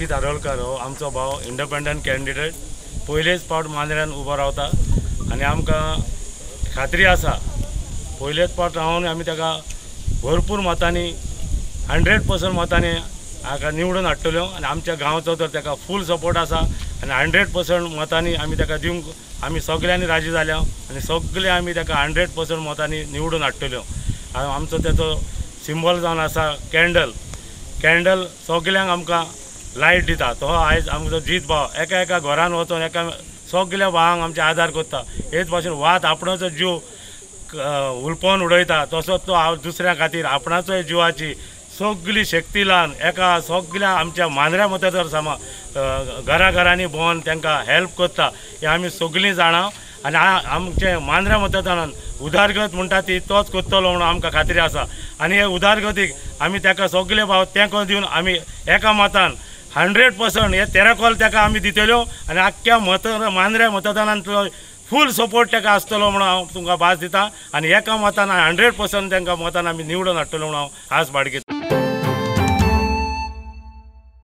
जीत आरोलकर हो आमचो भाव इंडिपेंडंट कॅन्डिडेट पयलेच फावट मांद्र्यान उबो रावता आनी आमकां खात्री आसा पयलेच फावट रावन आमी ताका भरपूर मतांनी 100% मतांनी हाका निवडून हाडटल्यो आनी आमच्या गांवचो तर ताका फूल सपोर्ट आसा आनी 100% मतांनी आमी ताका दिवंक आमी सगल्यांनी राजी जाल्या आनी सगळे आमी ताका 100% मतांनी निवडून हाडटल्यो. आमचो तेचो सिंबल जावन आसा कॅन्डल. कॅन्डल सगल्यांक आमकां लायट दिता. तो आयज आमचो जीत भाव एका एका घरान वचोन एका सगल्या भावांक आमचे आदार करता. हेच भाशेन वात आपणाचो जीव हुलपोवन उडयता तसोच तो दुसऱ्या खातीर आपणाचोय जिवाची सगली शक्ती लावन एका सगल्या आमच्या मांद्र्या मतदार घरा घरांनी भोंवन तांकां हेल्प करता हें आमी सगळीं जाणा. आनी आमचे मांद्र्या मतदारान उदरगत म्हणटा ती तोच करतलो म्हणून आमकां खात्री आसा. आनी हे उदरगतीक आमी ताका सगळे भाव तेंको दिवन आमी एका मतान 100% हे तेराकोल ताका आमी दितल्यो आनी आख्ख्या मांद्र्या मतदारांतलो फूल सपोर्ट ताका आसतलो म्हणून हांव तुमकां भास दिता. आनी एका मतान 100% तांकां मतान आमी निवडून हाडटलो म्हणून हांव आस बाळगितां.